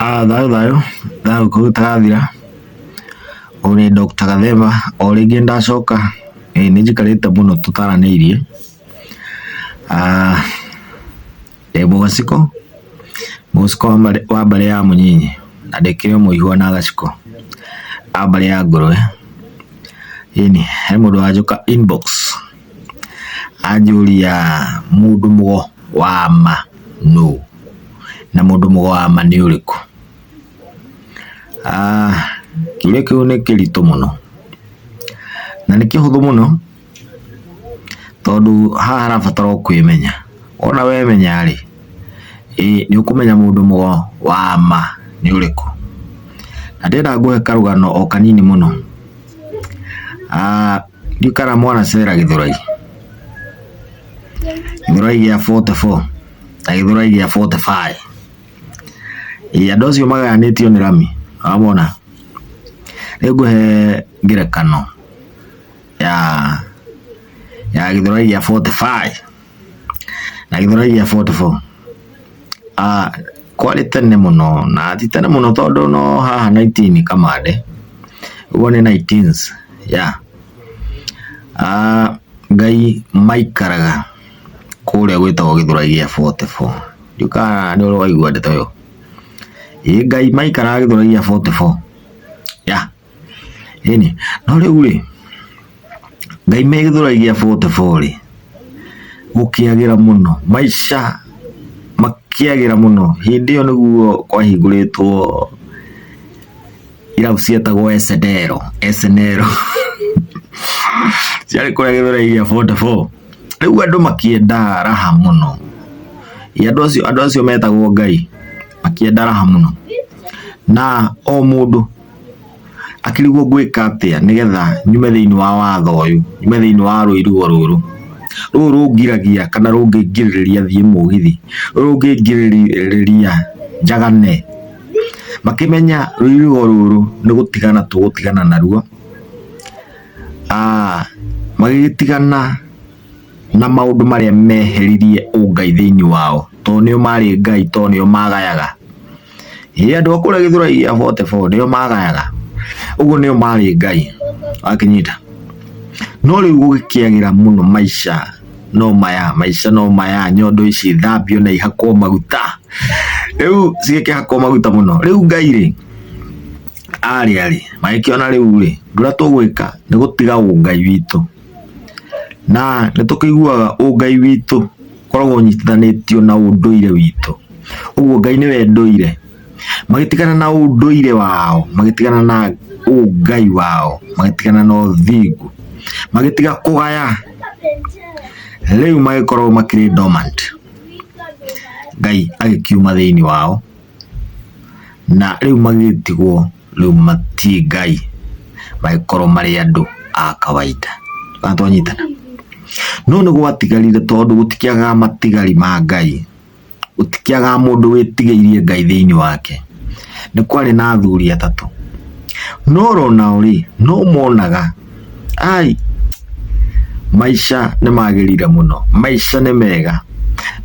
Thayũ thayũ, thayũ kũu ũtarathira, ũyũ nĩ Doctor Gathemba, o rĩngĩ nĩndacoka, ĩĩ nĩnjikarĩte mũno tũtaranĩirie, ndĩ mũgaciko, mũgaciko wa mbarĩ ya mũnyinyi, na ndĩkĩrĩ o mũihwa na gaciko, a mbarĩ ya ngũrwe, ĩni he mũndũ wanjũka inbox, anjũria mũndũ mũgo wa ma nũ? Na mũndũ mũgo wa ma nĩ ũrĩkũ? Kĩũria kĩu nĩ kĩritũ mũno, na nĩ kĩhũthũ mũno, tondũ haha harabatara o kwĩmenya. Wona wemenya rĩ, nĩ ũkũmenya mũndũ mũgo wa ma nĩ ũrĩkũ. Na ndĩrenda ngũhe karũgano o kanini mũno. Ndiũĩ kana mwanacera Gĩthũrai, Gĩthũrai gĩa 44 na Gĩthũrai gĩa 45. Ĩĩ andũ acio magayanĩtio nĩ rami, wamona? Rĩu ngũhe ngerekano ya Gĩthũrai gĩa 45 na Gĩthũrai gĩa 44. Kwarĩ tene mũno na ti tene mũno tondũ no haha 19 kamande, ũguo nĩ 19s yeah. Ngai maikaraga kũrĩa gwĩtagwo Gĩthũrai gĩa 44. Ndiũĩ kana nĩ ũrĩ waigua ndeto ĩyo. Ĩĩ Ngai maikaraga Gĩthũrai gĩa 44 yeah. Ĩni, no rĩu rĩ, Ngai me Gĩthũrai gĩa 44 rĩ, gũkĩagĩra mũno, maica makĩagĩra mũno. Hĩndĩ ĩyo nĩguo kwahingũrĩtwo irabu cietagwo Esenero, Esenero ciarĩ kũrĩa Gĩthũrai gĩa 44. Rĩu andũ makĩenda raha mũno. Andũ acio metagwo Ngai makĩenda raha mũno. Na o mũndũ akĩrigwo ngwĩka atĩa nĩgetha nyume thĩinĩ wa watho ũyũ, nyume thĩinĩ wa rũirigo rũrũ, rũrũ rũngiragia kana rũngĩngirĩrĩria thiĩ mũgithi, rũrũ rũngĩngirĩrĩria njagane. Makĩmenya rũirigo rũrũ nĩ gũtigana tũgũtigana naruo, magĩgĩtigana na maũndũ marĩa meheririe ũngai thĩinĩ wao, tondũ nĩo marĩ Ngai, tondũ nĩo magayaga. Ĩĩ andũ a kũrĩa Gĩthũrai gĩa 44 nĩo magayaga, ũguo nĩo marĩ Ngai, wakĩnyita? No rĩu gũgĩkĩagĩra mũno maica no maya, maica no maya, nyondo ici thambio na ihakwo maguta, rĩu cigĩkĩhakwo maguta mũno. Rĩu Ngai rĩ, arĩa rĩ, magĩkĩona rĩu rĩ, ũndũ ũrĩa tũgwĩka nĩ gũtiga ũngai witũ. Na nĩ tũkĩiguaga ũngai witũ ũkoragwo ũnyitithanĩtio na ũndũire witũ. Ũguo Ngai nĩwe ndũire. Magĩtigana na ũndũire wao, magĩtigana na ũngai wao, magĩtigana na ũthingu, magĩtiga kũgaya. Rĩu magĩkorwo makĩrĩ dormant. Ngai agĩkiuma thĩinĩ wao na rĩu magĩtigwo rĩu mati Ngai, magĩkorwo marĩ andũ a kawaida. Kana twanyitana? No nĩ gwatigarire tondũ gũtikĩagaga matigari ma Ngai, gũtikĩagaga mũndũ wĩtigĩirie Ngai thĩinĩ wake. Nĩ kwarĩ na athuri atatũ, no onao rĩ, no monaga ai maica nĩ magĩrire mũno, maica nĩ mega.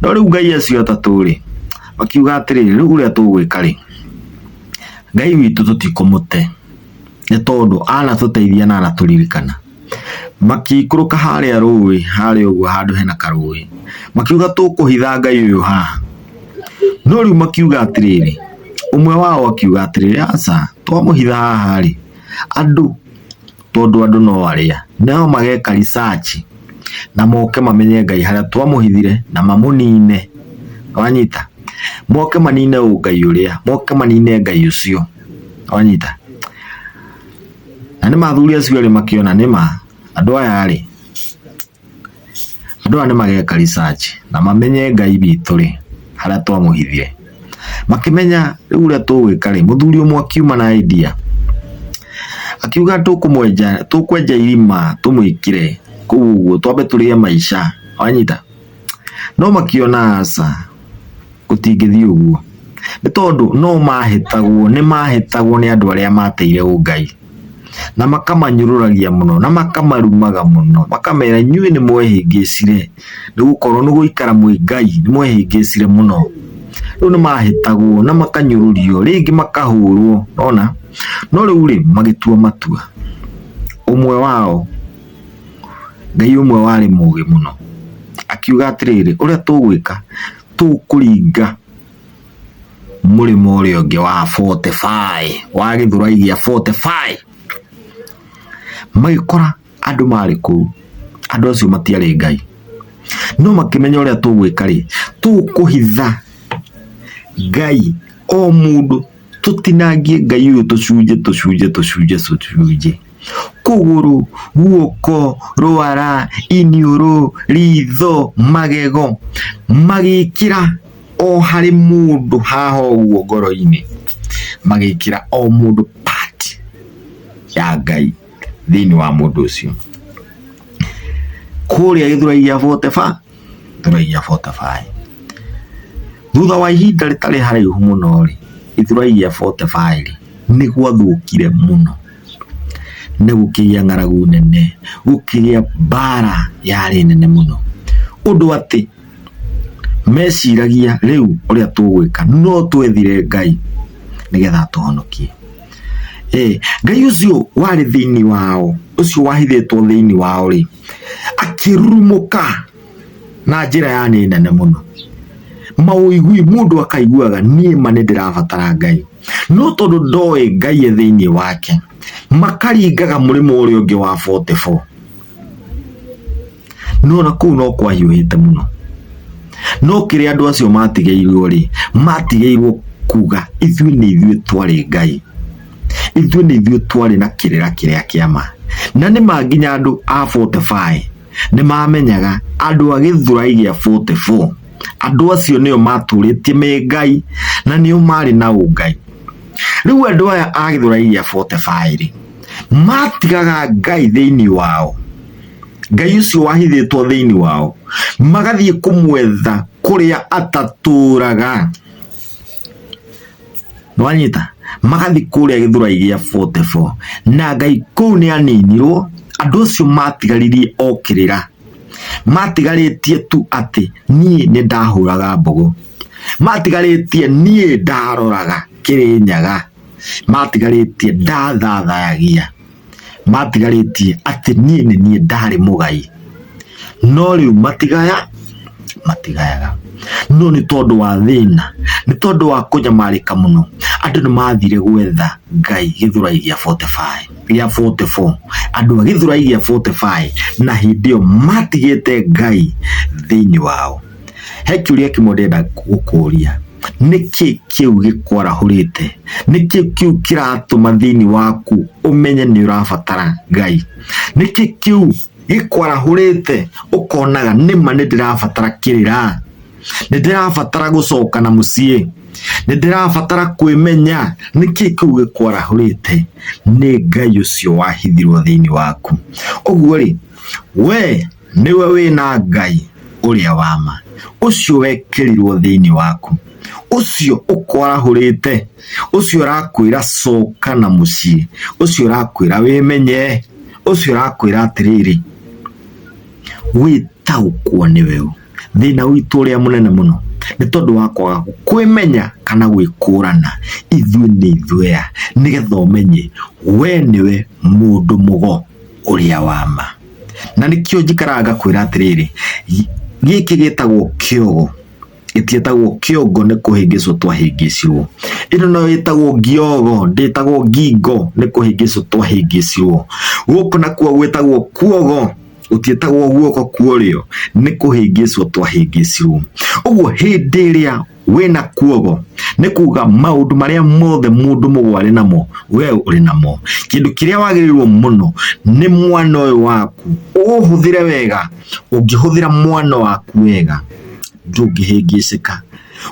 No rĩu Ngai acio atatũ rĩ, makiuga atĩrĩrĩ, rĩu ũrĩa tũgwĩka rĩ, Ngai witũ tũtikũmũte nĩ tondũ anatũteithia na anatũririkana. Makĩikũrũka harĩa rũĩ, harĩa ũguo handũ hena karũĩ, makiuga tũkũhitha Ngai ũyũ haha. No rĩu makiuga atĩrĩrĩ, ũmwe wao akiuga atĩrĩrĩ, aca, twamũhitha haha rĩ, andũ tondũ andũ no arĩa, no mageka research na moke mamenye Ngai harĩa twamũhithire na mamũnine. Wanyita? Moke manine ũngai ũrĩa, moke manine Ngai ũcio. Wanyita? Na nĩ ma athuri acio erĩ makĩona nĩ ma, andũ aya rĩ, andũ aya nĩ mageka research na mamenye Ngai witũ rĩ, harĩa twamũhithire. Makĩmenya rĩu ũrĩa tũgwĩka rĩ, mũthuri ũmwe akiuma na idea, akiuga tũkũmwenja, tũkwenja irima tũmwĩkĩre kũu ũguo twambe tũrĩe maica, wanyita? No makiona aca, gũtingĩthiĩ ũguo, nĩ tondũ no mahĩtagwo, nĩ mahĩtagwo nĩ andũ arĩa mateire ũngai, na makamanyũrũragia mũno, na makamarumaga mũno, makamera inyuĩ nĩ mwehĩngĩcire, nĩ gũkorwo nĩ gũikara mwĩ Ngai, nĩ mwehĩngĩcire mũno. Rĩu nĩ mahĩtagwo na makanyũrũrio, rĩngĩ makahũrwo, nona no rĩu rĩ magĩtua matua. Ũmwe wao, Ngai ũmwe warĩ mũgĩ mũno, akiuga atĩrĩrĩ, ũrĩa tũgwĩka, tũkũringa mũrĩmo ũrĩa ũngĩ wa 45, wa Gĩthũrai gĩa 45. Magĩkora andũ marĩ kũu, andũ acio matiarĩ Ngai, no makĩmenya ũrĩa tũgwĩka rĩ, tũkũhitha Ngai o mũndũ, tũtinangie Ngai ũyũ tũcunjĩ tũcunjĩ tũcunjĩ tũcunjĩ, kũgũrũ, guoko, rwara, iniũrũ, ritho, magego, magĩkĩra o harĩ mũndũ haha ũguo ngoro-inĩ, magĩkĩra o mũndũ part ya Ngai thĩinĩ wa mũndũ ũcio. Kũrĩa Gĩthũrai gĩa 45, Gĩthũrai gĩa 45. Thutha wa ihinda rĩtarĩ haraihu mũno rĩ, Gĩthũrai gĩa 45 rĩ, nĩ gwathũkire mũno. Na gũkĩgĩa ng'aragu nene, gũkĩgĩa mbara yarĩ nene mũno. Ũndũ atĩ meciragia rĩu ũrĩa tũgwĩka no twethire Ngai nĩgetha atũhonokie. Ngai ũcio warĩ thĩinĩ wao, ũcio wahithĩtwo thĩinĩ wao rĩ, akĩrurumũka na njĩra yarĩ nene mũno. Maũigui mũndũ akaiguaga niĩ ma nĩ ndĩrabatara Ngai. No tondũ ndoĩ Ngai e thĩinĩ wake, makaringaga mũrĩmo ũrĩa ũngĩ wa 44. No na kũu no kwahiũhĩte mũno. No kĩrĩa andũ acio matigĩirwo rĩ, matigĩirwo kuga ithuĩ nĩ ithuĩ twarĩ Ngai. Ithuĩ nĩ ithuĩ twarĩ na kĩrĩra kĩrĩa kĩa ma. Na nĩ ma nginya andũ a 45 nĩ mamenyaga andũ a Gĩthũrai gĩa 44 andũ acio nĩo matũrĩtie me Ngai na nĩo marĩ na ũngai. Rĩu andũ aya a Gĩthũrai gĩa 45 rĩ, matigaga Ngai thĩinĩ wao, Ngai ũcio wahithĩtwo thĩinĩ wao, magathiĩ kũmwetha kũrĩa atatũraga. Nĩwanyita? Magathiĩ kũrĩa Gĩthũrai gĩa 44 na Ngai kũu nĩ aninirwo, andũ acio matigaririe o kĩrĩra. Matigarĩtie tu atĩ niĩ nĩ ndahũraga mbũgũ. Matigarĩtie niĩ ndaroraga Kĩrĩnyaga. Matigarĩtie ndathathayagia. Matigarĩtie atĩ niĩ nĩ niĩ ndarĩ mũgai. No rĩu matigaya, matigayaga. No nĩ tondũ wa thĩna, nĩ tondũ wa kũnyamarĩka mũno, andũ nĩ mathire gwetha Ngai Gĩthũrai gĩa 45, gĩa 44. Andũ a Gĩthũrai gĩa 45 na hĩndĩ ĩyo matigĩte Ngai thĩinĩ wao. He kĩũria kĩmwe ndĩrenda gũkũria, nĩkĩ kĩu gĩkwarahũrĩte? Nĩkĩ kĩu kĩratũma thĩinĩ waku ũmenye nĩ ũrabatara Ngai? Nĩkĩ kĩu gĩkwarahũrĩte ũkonaga nĩma nĩ ndĩrabatara kĩrĩra? Nĩ ndĩrabatara gũcoka na mũciĩ? Nĩ ndĩrabatara kwĩmenya? Nĩkĩ kĩu gĩkwarahũrĩte? Nĩ Ngai ũcio wahithirwo thĩinĩ waku. Ũguo rĩ, we nĩwe wĩna Ngai ũrĩa wa ma, ũcio wekĩrirwo thĩinĩ waku, ũcio ũkwarahũrĩte, ũcio ũrakwĩra coka na mũciĩ, ũcio ũrakwĩra wĩmenye, ũcio ũrakwĩra atĩrĩrĩ, wĩtaũkwo nĩwe ũ. Thĩna witũ ũrĩa mũnene mũno nĩ tondũ wa kwaga kwĩmenya kana gwĩkũrana ithuĩ nĩ ithuĩ a, nĩgetha ũmenye we nĩwe mũndũ mũgo ũrĩa wa ma. Na nĩkĩo njikaraga ngakwĩra atĩrĩrĩ, gĩkĩ gĩtagwo kĩogo, gĩtiĩtagwo kĩongo nĩ kũhĩngĩcwo twahĩngĩcirwo. Ĩno nayo ĩtagwo ngiogo, ndĩtagwo ngingo nĩ kũhĩngĩcwo twahĩngĩcirwo. Gũkũ nakuo gwĩtagwo kuogo, gũtiĩtagwo guoko kwa ũrĩo, nĩ kũhĩngĩcwo twahĩngĩcirwo. Ũguo hĩndĩ ĩrĩa wĩna kuogo nĩ kuga maũndũ marĩa mothe mũndũ mũgo arĩ namo we ũrĩ namo. Kĩndũ kĩrĩa wagĩrĩirwo mũno nĩ mwana ũyũ waku ũũhũthĩre wega. Ũngĩhũthĩra mwana waku wega ndũngĩhĩngĩcĩka.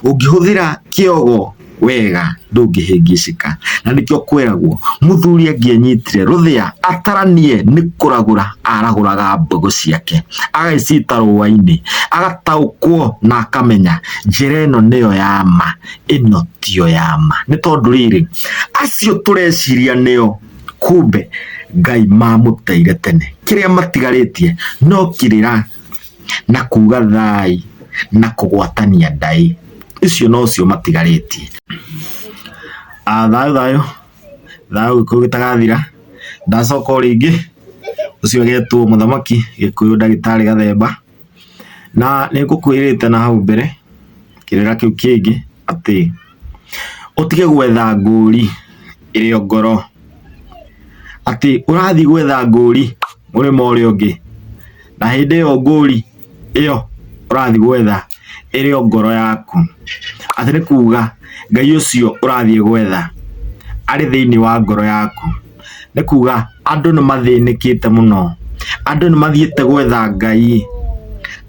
Ũngĩhũthĩra kĩogo wega ndũngĩhĩngĩcĩka. Na nĩkĩo kwĩragwo mũthuri angĩenyitire rũthĩa ataranie nĩ kũragũra aragũraga mbegũ ciake, agacita rũa-inĩ, agataũkwo na akamenya njĩra ĩno nĩyo ya ma, ĩno tiyo ya ma. Nĩ tondũ rĩrĩ, acio tũreciria nĩo kumbe Ngai mamũteire tene. Kĩrĩa matigarĩtie no kĩrĩra na kuga thai na kũgwatania ndaĩ. Icio nocio matigarĩtie. Thayũ thayũ, thayũ Gĩkũyũ gĩtagathira, ndacoka o rĩngĩ, ũcio agetwo mũthamaki Gĩkũyũ ndagĩtarĩ Gathemba, na nĩ ngũkwĩrĩte na hau mbere kĩrĩra kĩu kĩngĩ atĩ ũtige gwetha ngũri ĩrĩ o ngoro, atĩ ũrathiĩ gwetha ngũri mũrĩmo ũrĩa ũngĩ, na hĩndĩ ĩyo ngũri ĩyo ũrathiĩ gwetha ĩrĩ o ngoro yaku. Atĩ nĩ kuga Ngai ũcio ũrathiĩ gwetha arĩ thĩinĩ wa ngoro yaku. Nĩ kuga andũ nĩ mathĩnĩkĩte mũno, andũ nĩ mathiĩte gwetha Ngai,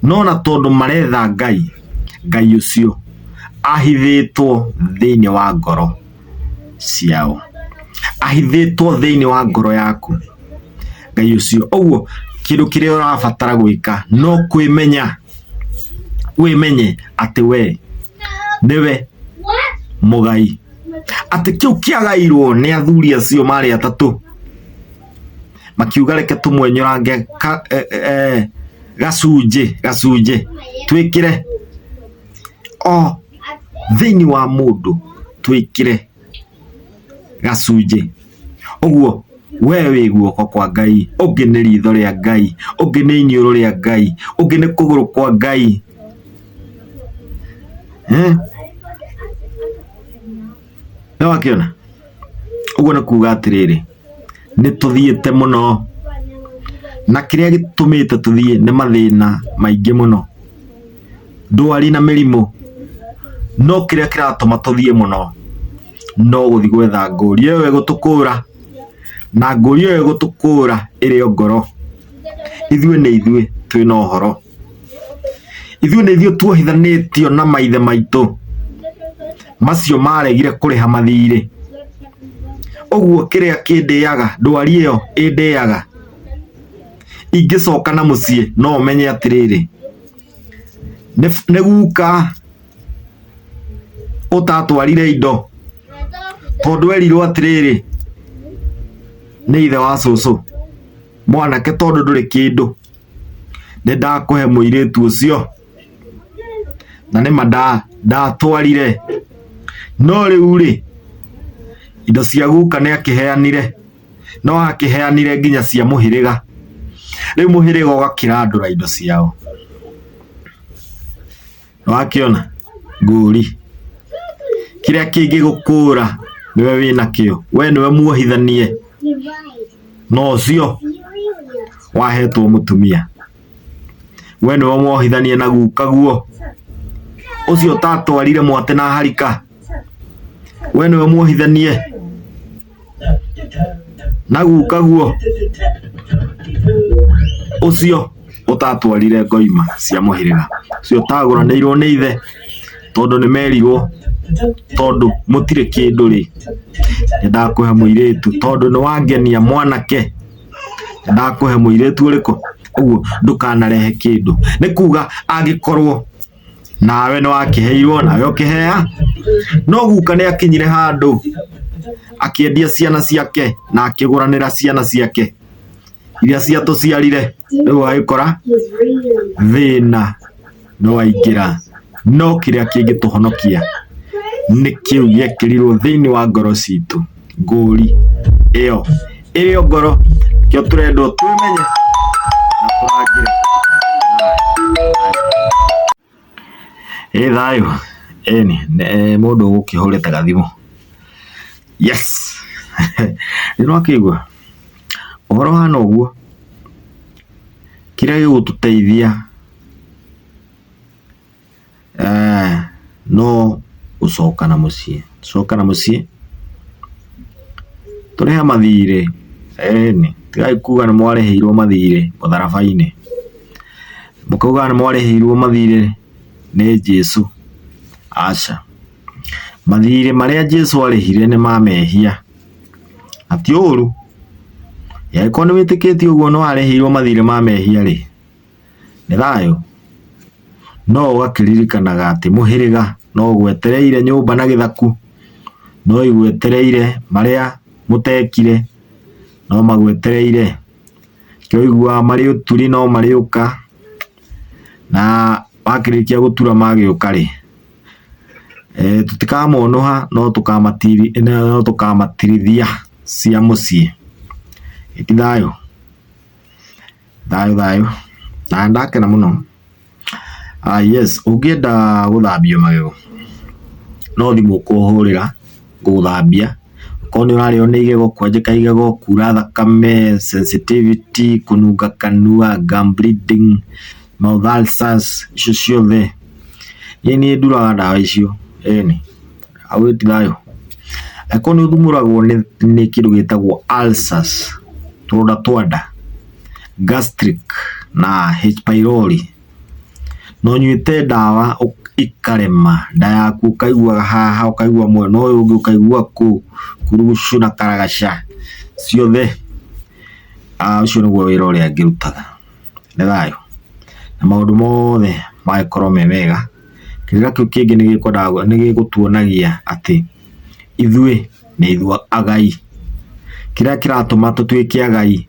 no na tondũ maretha Ngai, Ngai ũcio ahithĩtwo thĩinĩ wa ngoro ciao, ahithĩtwo thĩinĩ wa ngoro yaku Ngai ũcio. Ũguo kĩndũ kĩrĩa ũrabatara gwĩka no kwĩmenya, wĩmenye atĩ we nĩwe mũgai, atĩ kĩu kĩagairwo nĩ athuri acio marĩ atatũ makiuga reke tũmwenyũrange gacunjĩ gacunjĩ twĩkĩre o thĩinĩ wa mũndũ twĩkĩre gacunjĩ. Ũguo we wĩ guoko kwa Ngai, ũngĩ nĩ ritho rĩa Ngai, ũngĩ nĩ iniũrũ rĩa Ngai, ũngĩ nĩ kũgũrũ kwa Ngai. Nĩ wakĩona? Ũguo nĩ kuga atĩrĩrĩ, nĩ tũthiĩte mũno, na kĩrĩa gĩtũmĩte tũthiĩ nĩ mathĩna maingĩ mũno, ndwari na mĩrimũ, no kĩrĩa kĩratũma tũthiĩ mũno no gũthiĩ gwetha ngũri ĩyo ĩgũtũkũra, na ngũri ĩyo ĩgũtũkũra ĩrĩ o ngoro. Ithuĩ nĩ ithuĩ twĩna ũhoro. Ithuĩ nĩ ithuĩ tuohithanĩtio na maithe maitũ macio maregire kũrĩha mathirĩ. Ũguo kĩrĩa kĩndĩaga, ndwari ĩyo ĩndĩaga, ingĩcoka na mũciĩ no menye atĩrĩrĩ, nĩ guka ũtatwarire indo tondũ erirwo atĩrĩrĩ, nĩ ithe wa cũcũ, mwanake tondũ ndũrĩ kĩndũ. Nĩ ndakũhe mũirĩtu ũcio, na nĩma ndatwarire, no rĩu rĩ, indo cia guka nĩ akĩheanire, no akĩheanire nginya cia mũhĩrĩga, rĩu mũhĩrĩga ũgakĩrandũra indo ciao. Nĩwakĩona ngũri, kĩrĩa kĩngĩgũkũra nĩwe wĩnakĩo, we nĩwe muohithanie na ũcio wahetwo mũtumia, we nĩwe muohithanie na gukaguo, ũcio ũtatwarire mwatĩ na harika, we nĩwe muohithanie na gukaguo ũcio ũtatwarire ngoima cia mũhĩrĩga, ũcio ũtagũranĩirwo nĩ ithe tondũ nĩ merirwo tondũ mũtirĩ kĩndũ rĩ, nĩ ndakũhe mũirĩtu tondũ nĩ wangenia mwanake, nĩ ndakũhe mũirĩtu ũrĩkũ, ũguo ndũkanarehe kĩndũ. Nĩ kuga angĩkorwo nawe nĩ wakĩheirwo nawe ũkĩhea, no guka nĩ akinyire handũ akĩendia ciana ciake na akĩgũranĩra ciana ciake iria ciatũciarire, rĩu ũgagĩkora thĩna nĩ waingĩra. No kĩrĩa kĩngĩtũhonokia nĩ kĩu gĩekĩrirwo thĩinĩ wa ngoro citũ, ngũri ĩyo ĩrĩ o ngoro, nĩkĩo tũrendwo twĩmenye na tũrangĩre. Ĩ thayũ, ĩni nĩ mũndũ ũgũkĩhũrĩte gathimũ. Yes! Nĩ wakĩigua? Ũhoro ũhana ũguo, kĩrĩa gĩgũtũteithia no gũcoka na mũciĩ, coka na mũciĩ tũrĩhe mathirĩ, ĩni tigai kuga nĩ mwarĩhĩirwo mathirĩ mũtharaba-inĩ, mũkauga nĩ mwarĩhĩirwo mathirĩ nĩ Jesũ, aca. Mathirĩ marĩa Jesũ arĩhire nĩ ma mehia, na ti ũru, angĩkorwo nĩ wĩtĩkĩtie ũguo nĩ warĩhĩirwo mathirĩ ma mehia rĩ, nĩ thayũ, no ũgakĩririkanaga atĩ mũhĩrĩga no ũgwetereire nyũmba na gĩthaku, no igwetereire marĩa mũtekire no magwetereire, nĩkĩo ũiguaga marĩ ũturi no marĩũka, na wakĩrĩkia gũtura magĩũka rĩ, Tũtikamonũha no tũkamatirithia cia mũciĩ. Ĩ ti thayũ? Thayũ thayũ. Na nĩndakena mũno. Yes, ũngĩenda gũthambio magego no thimũ ũkũhũrĩra ngũgũthambia. Okorwo nĩ ũrarĩo nĩ igego, kwenjeka igego, kura thakame, sensitivity, kũnunga kanua, gum bleeding, mouth ulcers, icio ciothe niĩ nĩ nduraga ndawa icio ĩni. Hau ĩ ti thayũ? Angĩkorwo nĩ ũthumũragwo nĩ kĩndũ gĩtagwo ulcers, tũronda twa nda, gastric na H pylori, na ũnyuĩte ndawa ikarema, nda yaku ũkaiguaga haha, ũkaigua mwena ũyũ ũngĩ, ũkaigua kũu, kurugucu na karagaca, ciothe, ũcio nĩguo wĩra ũrĩa ngĩrutaga. Nĩ thayũ? Na maũndũ mothe magĩkorwo me mega. Kĩrĩra kĩu kĩngĩ nĩ gĩgũtuonagia atĩ ithuĩ nĩ ithuĩ agai. Kĩrĩa kĩratũma tũtuĩke agai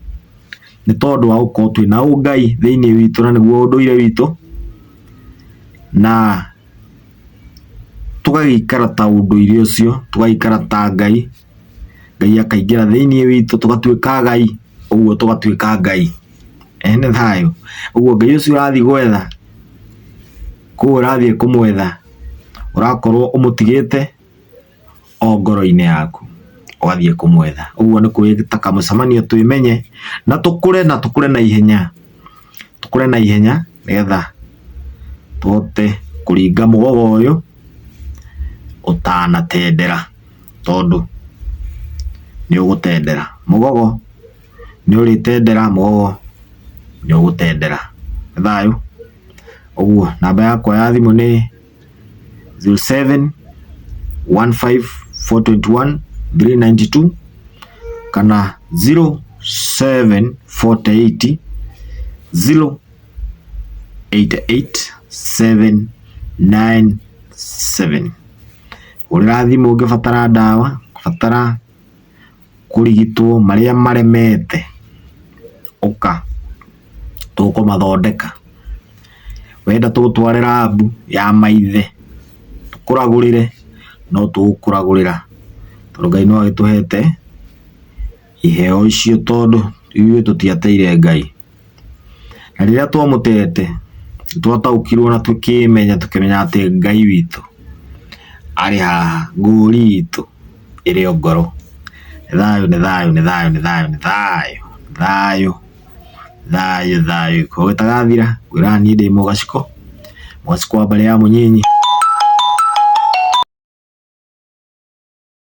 nĩ tondũ wa gũkorwo twĩna ũngai thĩinĩ witũ na nĩguo ũndũire witũ, na tũgagĩikara ta ũndũire ũcio, tũgaikara ta Ngai, Ngai akaingĩra thĩinĩ witũ tũgatuĩka agai, ũguo tũgatuĩka Ngai. Ĩĩ nĩ thayũ? Ũguo Ngai ũcio ũrathiĩ gwetha, kũu ũrathiĩ kũmwetha, ũrakorwo ũmũtigĩte o ngoro-inĩ yaku, ũgathiĩ kũmwetha. Ũguo nĩ kwĩta kamũcemanio twĩmenye na tũkũre na tũkũre na ihenya, tũkũre na ihenya nĩgetha tũhote kũringa mũgogo ũyũ ũtanatendera, tondũ nĩ ũgũtendera. Mũgogo nĩ ũrĩtendera, mũgogo nĩ ũgũtendera. Nĩ thayũ? Ũguo namba yakwa ya thimũ nĩ 07 15 421 392 kana 07 48 0 88 797. Hũrĩra thimũ ũngĩbatara ndawa, ũngĩbatara kũrigitwo marĩa maremete, ũka tũkũmathondeka. Wenda tũgũtware lab ya maithe tũkũragũrĩre, no tũgũkũragũrĩra tondũ Ngai no agĩtũhete iheo icio tondũ ithuĩ tũtiateire Ngai. Na rĩrĩa twamũtete nĩ twataũkirwo na tũkĩmenya tũkĩmenya atĩ Ngai witũ arĩ haha, ngũri itũ ĩrĩ o ngoro. Nĩ thayũ, nĩ thayũ, nĩ thayũ, nĩ thayũ, nĩ thayũ, thayũ, thayũ, thayũ. Gĩko gĩtagathira, ngwĩraga niĩ ndĩ mũgaciko, mũgaciko wa mbarĩ ya mũnyinyi.